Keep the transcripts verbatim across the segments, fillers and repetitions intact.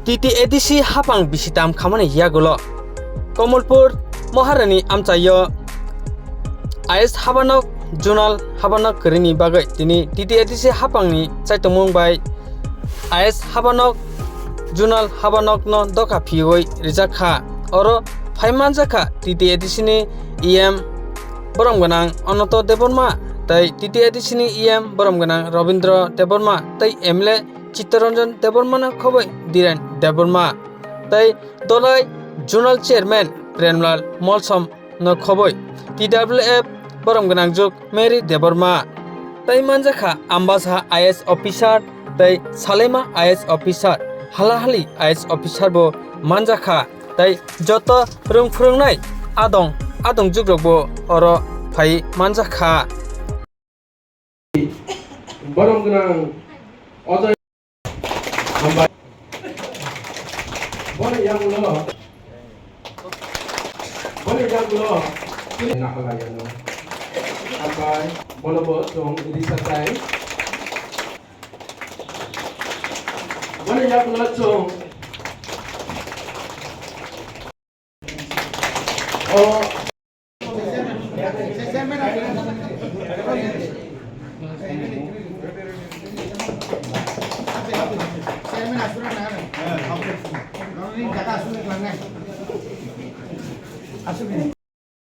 T T A D C hapang bisitam khamani yagulo Komolpur Maharani amchaio I S habanok, Zonal habanok kwrwini bagwi tini T T A D C hapangni chaitongmung bai I S habanok, Zonal habanokno dokha phiwi rijak kha. Oro phai manjak kha T T A D C ni E M borom gwnang Ananto Debbarma tei T T A D C ni E M borom gwnang Rabindra Debbarma tei M L A Chittaranjan Debbarmano khoboi Dhiren Debbarma tei Dholai Zonal Chairman Premlal Molsom no khoboi T W F borom gwnang juk Mary Debbarma tei manjakha Ambasa I S officer tei Salaima I S officer, halahali I S officer bo manjakha tei joto rwng phwrwngnai adong adong jukrokbo oro phai manjakha. Borom gwnang Ajay Hambai. Boni yagulo, boni yagulo, nahalai ano. Hambai, bono bo chwng risa tai. Boni yagulo chwng. O.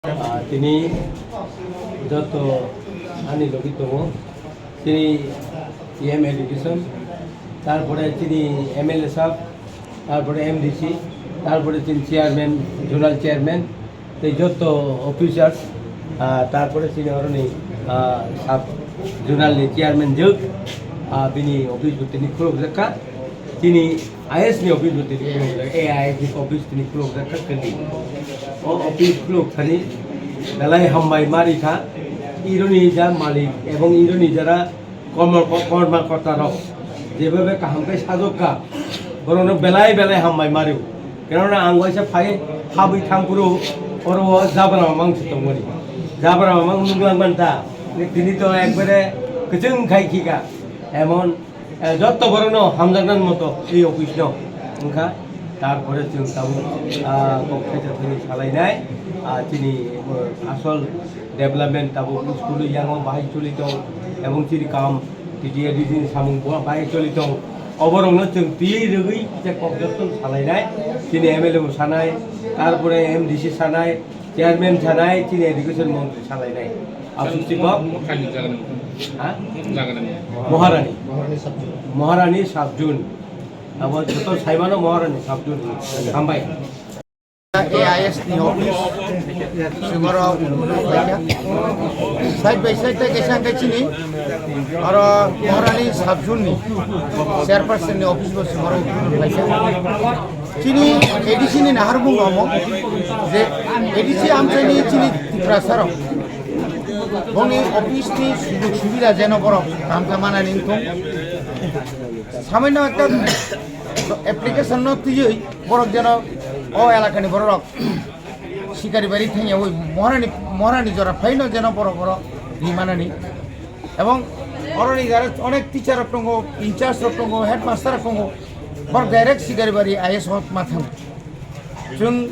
Ah, tini joto ani logi tongo, tini E M Education, tarpore tini M L A sahab, tarpore M D C, tarpore tini chairman, zonal chairman, tei joto officers, ah, tarpore tini oroni, ah, sub zonal ni chairman jwk, ah, bini office bo tini khulukjak kha. Tini I S ni office bo tini khulukjak, A I S ni office tini khulukjak kha kani. O office khuluk thani belai hambai mari kha. Ironi ja malik ebong ironi jara Kormo-, ko-, korma korta rok jebebe kaham khe sajok kha, borokno belai belai hambai mario. Kenona ang waisa phai habwi thangphuru oro o jabra mamang se tongmani. Jabra mamang nuklang manta. Tini to ekbare kwchwng khai khika. Emon, eh, jotto borokno hamjaknani moto ei office no wngkha. Tarpore chwng tabuk, ah, kok khaisa thani salainai, ah, chini, ah, asol development tabuk school yango bahai choli tong, ebong chini kam T T A D C ni samung bo bahai choli tong. Oborokno chwng twi rwgwi je kok jotto salainai, chini M L A bo sanai, tarpore M D C sanai, chairman sanai, chini education montri salainai. Aswk si kok? Mokani jaga ni. Ha? Jaga ni. Maharani. Maharani sub zone. Abo joto saimano Maharani sub zone. Hambai. A I S ni office, sumaro side by side ta kaisa hwnkhe chini, aro Maharani sub zone ni chairperson ni office bo sumaro kaisa. Chini A D C ni naharmung omo je A D C amchaini chini Tiprasa rok boni office ni sujog subida jeno borok kam kha manani wngthung. Samoino ekta application no twiwi borok jeno o elakani borok rok sikari bari thangya oi Maharani, Maharani jora phaino jeno borok oro ri manani. Ebong oroni jara onek teacher rok tongo, in charge rok tongo, headmaster rok tongo. Borok direct Sikaribari I S o ma thango. Chwng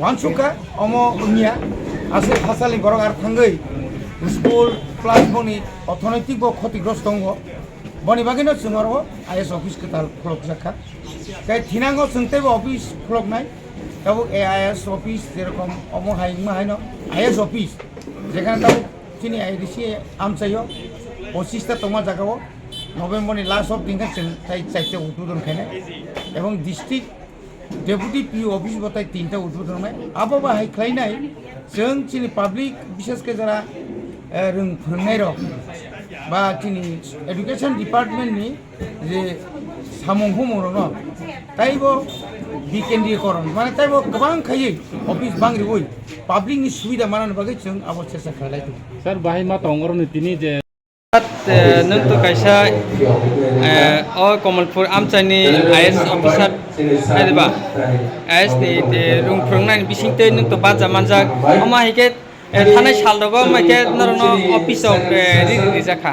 uansukha omo wngya, aswk hasalni borok ar thangwi school plus boni orthonoitik bo khotigrosto wngo. Boni bagwino chwng oro I S office kwtal khulokjak kha. Tei thinango chwng teibo office khuloknai, tabuk A I S office jerokom omo hai wngma haino I S office, jekhane tabuk chini I D C amchaio pochista tongma jagao. November ni last of din khe chwng tai chaita udbodon khainai, ebong district deputy P O office bo tai tinta udbodon nai. Abo ba hai khlainai, chwng chini public, bishes khe jara, eh, rwng phwrwngnai rok ba chini education department ni je samung humung rokno taibo bikendrikoron, mane taibo kwbang khaiwi office bang riwi public ni subida manani bagwi chwng abo chesta khlailai tongo. Sir, bahai ma tongo rwni tini je Eh, nwng to kaisa, eh, o Kamalpur amchaini I S officer, hai ba? I S ni, eh, rung phwrwngnani bising twi nwng to bacha manjak. Omo hai khe, eh, thanai sal rogo omo hai khe norokno office o, eh, ri rijak kha.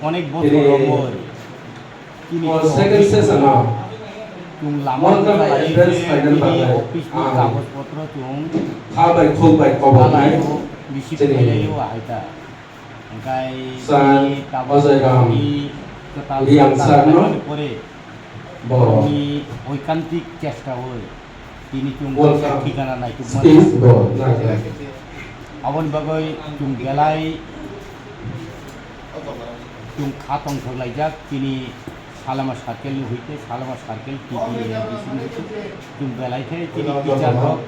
Onek bochor romoi. O second session o chwng lama Welcome to address final tini bagwi office ni ang kagoj potro chwng kha bai khuk bai kobor nai kalaio, receive chini khailaiyo ahai ta. Hingkai sa tini tabuk Ajay Ram ni kwtal Riang sorkar sir no phaimani pore bo ni oikantik chesta oi tini chwng Welcome. Thikana naitukmani. Speech bo nai. Aboni bagwi chwng belai chwng kha tongthok laijak, tini Salama circle ni hoite Salama circle T T A D C ni hoite chwng belai khe tini teacher rok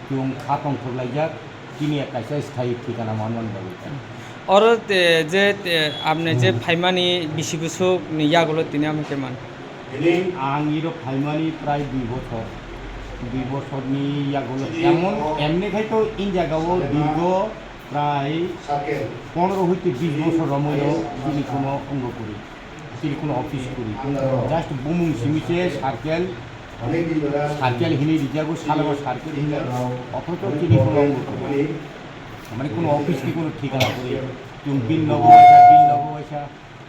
chwng kha tongthok laijak, tini kaisa sthayi thikana manmani bagwi. Oro te, je, te, apni je Hmm. phaimani bisi bwswk ni yagulo tini amo khe man. Ang iro phaimani prai dui bochor, dui bochor ni yagulo emon, emni khai to in jaga o dirgo prai pondro hoite bis bochor romwi no chini kuno ongo kuri, chini kuno office kuri. Just bumung simi se circle, circle hini rijago, Salama circle hini, othocho chini kuno ongo kuri. Mane kuno office ni kuno thikana kuri. Chwng bin logo waisa, bin logo waisa.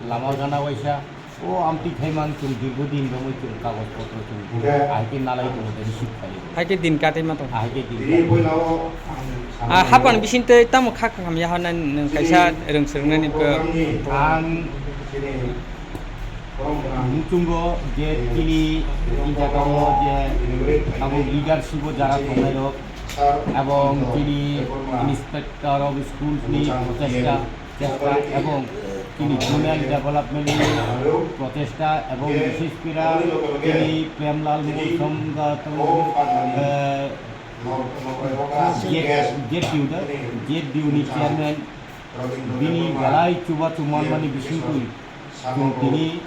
Lama gana waisa, o amtwi khaimang chwng dirgo din romwi chwng kagoj potro chwng ahai khe nalai tongo tei receive khaio. Hai khe din katwi ma tong. Ahai khe din katwi. Ah, hapan bising tei tamo kha kham ya hwnna nwng kaisa rwng swrwngnani bo. Ang muchungo je chini in jaga o je abo leadership o jara tongnai rok ebong chini inspector of schools ni prochesta chesta ebong chini zonal development ni prochesta ebong bishesh kore chini Premlal Mursom ga tong, eh, Z D U da, Z D U ni chairman bini belai chuba chuman mani bisingtwi chwng tini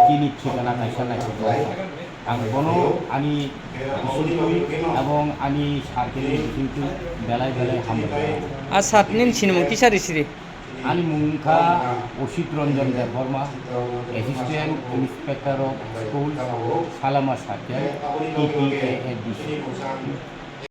chini thikana kaisa naisingkha. Ang bono ani bisingtwi ebong ani circle ni bisingtwi belai belai hambai. A sir, nini sinimung kisa ri siri? Ani mung wngkha Osit Ranjan Debbarma, Assistant Inspector of Schools, Salama Circle, T T A A D C.